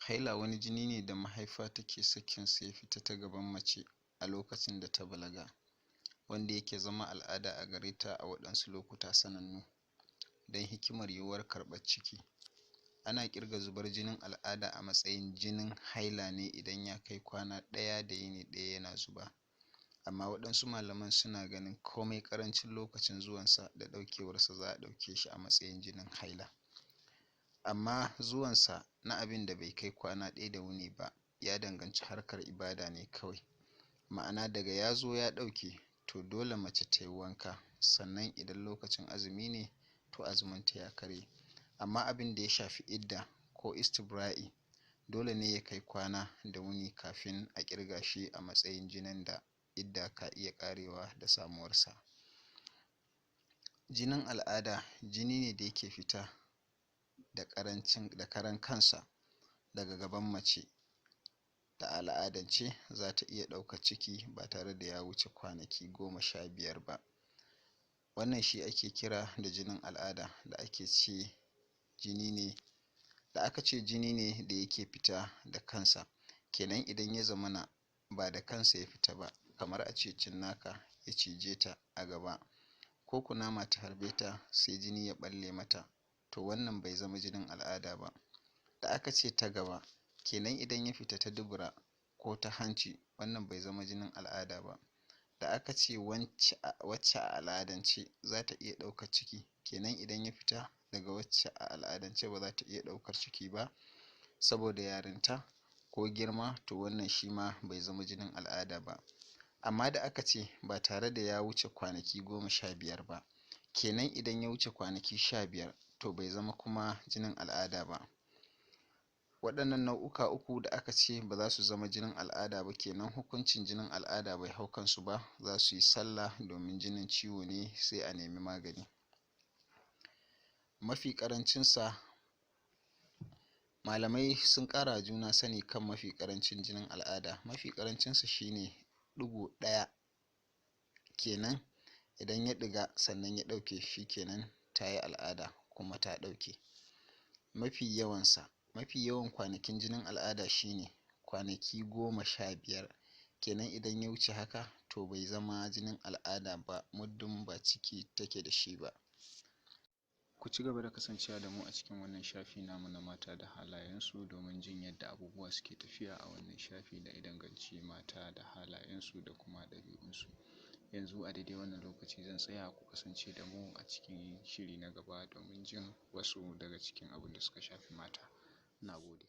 Haila wani jini ne da mahaifa take sakinsa ya fita ta gaban mace a lokacin da ta balaga, wanda yake zama al'ada a gare ta a waɗansu lokuta sanannu don hikimar yiwuwar karɓar ciki. Ana ƙirga zubar jinin al'ada a matsayin jinin haila ne idan ya kai kwana ɗaya da yini ɗaya yana zuba. Amma waɗansu malaman suna ganin komai ƙarancin lokacin zuwansa da ɗaukewarsa za a ɗauke shi a matsayin jinin haila. Amma zuwansa na abin da bai kai kwana ɗaya da wuni ba ya danganci harkar ibada ne kawai. Ma'ana daga ya zo ya ɗauke, to dole mace ta yi wanka, sannan idan lokacin azumi ne to azuminta ya karye. Amma abin da ya shafi idda ko istibra'i dole ne ya kai kwana da wuni kafin a ƙirga shi a matsayin jinin da idda ka iya ƙarewa da samuwarsa. Jinin al'ada jini ne da yake fita da ƙarancin da karan kansa daga gaban mace da a al'adance za ta iya ɗaukar ciki ba tare da ya wuce kwanaki 15 ba. Wannan shi ake kira da jinin al'ada da ake ce jini ne da aka ce jini ne da yake fita da kansa. Kenan idan ya zamana ba da kansa ya fita ba, kamar a ce cinnaka ya cije ta a gaba ko kunama ta harbe ta sai jini ya ɓalle mata, to wannan bai zama jinin al'ada ba. Da aka ce ta gaba, kenan idan ya fita ta dubura ko ta hanci, wannan bai zama jinin al'ada ba. Da aka ce wacce a al'adance za ta iya ɗaukar ciki, kenan idan ya fita daga wacce a al'adance ba za ta iya ɗaukar ciki ba saboda yarinta ko girma, to wannan shi ma bai zama jinin al'ada ba. Amma da aka ce ba tare da ya wuce kwanaki 15 ba, kenan idan ya wuce kwanaki 15 to bai zama kuma jinin al'ada ba. Waɗannan nau'uka uku da aka ce ba za su zama jinin al'ada ba, kenan hukuncin jinin al'ada bai hau kansu ba, za su yi sallah domin jinin ciwo ne sai a nemi magani. Mafi ƙarancinsa, malamai sun ƙara juna sani kan mafi ƙarancin jinin al'ada. Mafi ƙarancinsa shine ɗigo ɗaya, kenan idan ya ɗiga sannan ya ɗauke shi kenan ta yi al'ada kuma ta ɗauke. Mafi yawansa, mafi yawan kwanakin jinin al'ada shine kwanaki 15, kenan idan ya wuce haka to bai zama jinin al'ada ba muddin ba ciki take da shi ba. Ku ci gaba da kasancewa da mu a cikin wannan shafi namu na mata da halayensu domin jin yadda abubuwa suke tafiya a wannan shafi da ya danganci mata da halayensu da kuma ɗabi'unsu. Yanzu a daidai wannan lokaci zan tsaya, ku kasance da mu a cikin shiri na gaba domin jin wasu daga cikin abin da suka shafi mata. Na gode.